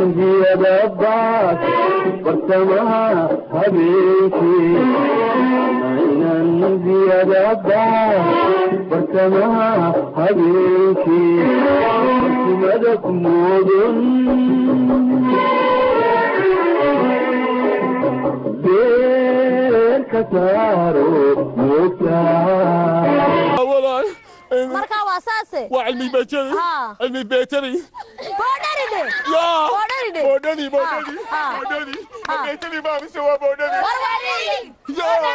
Mugdiyada baas bartamaha habeenkii, inaan mugdiyada baas bartamaha habeenkii barkimada ku moodon beer ka saaro moogtaa. Walaal. Marka waa saase. Waa cilmi beetari. Haa. Cilmi beetari. Boodhari dhe. Yaa. Boodhari dhe. Boodhari, boodhari. Haa. Boodhari. Haa. Beetari baa mise waa boodhari? War waa Yaa.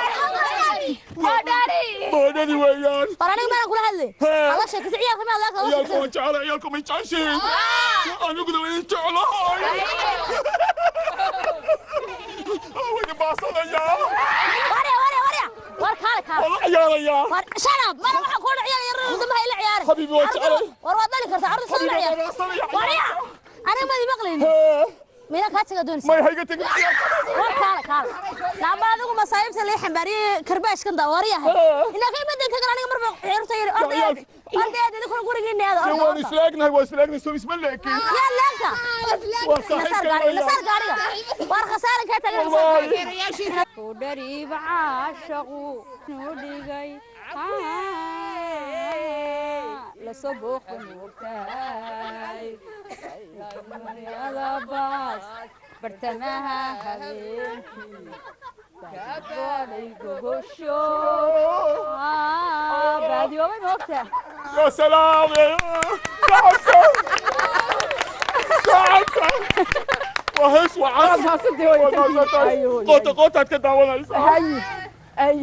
boodhari. Boodhari weeyaan. War aniga maanan kula hadlay. Hee. Ala sheekaysa ciyaalka ma hadlaa kala Ciyaalka sheekaysa. waan jecelahay, ciyaalka may jeceshihiin. Aniguna waan idin jeclahay. Waan idin baasanayaa. Warya, warya, warya, war kaale, kaale. Waan la ciyaarayaa. War shut up. Mana waxaan kuu ciyaar yar damaha ila ciyaar. Xabiibi, waan jecelahay. War waad dhali kartaa carruurta soo la Xabiibi, ciyaar. waan baasanayaa. Warya, aniga ma maqlayn. Hee. Mina kaa taga doonaysa. May hayga tegin ciyaalka. War kaale, kaale. Laamba adigu masaayibta lii xambaariyey karbaashkan daa waryahay. Hee. Inaa ka imadan kagan aniga marba ciyaarta yar ordayeed. Ordayeed idinkuna gurigiina aada. Dee Orda waan orda. islaagnahay, waan islaagnahay, soo isma leekin. Yaa leegta. Waa Nasaar saaxiibkay gaariga, weeyaan. nasaar gaariga. War khasaaran kaa tagan. Wallaahi. Udhariib caashaqu nuu dhigay lasoo booqda moogtahay baas bartamaha habeenkii baadhay gogosho baadiyoobay moogtaa. يا سلام يا صعبة صعبة وهس وعس. Ayuu. Qoota qootaad ka daawanaysaa. Ay ay.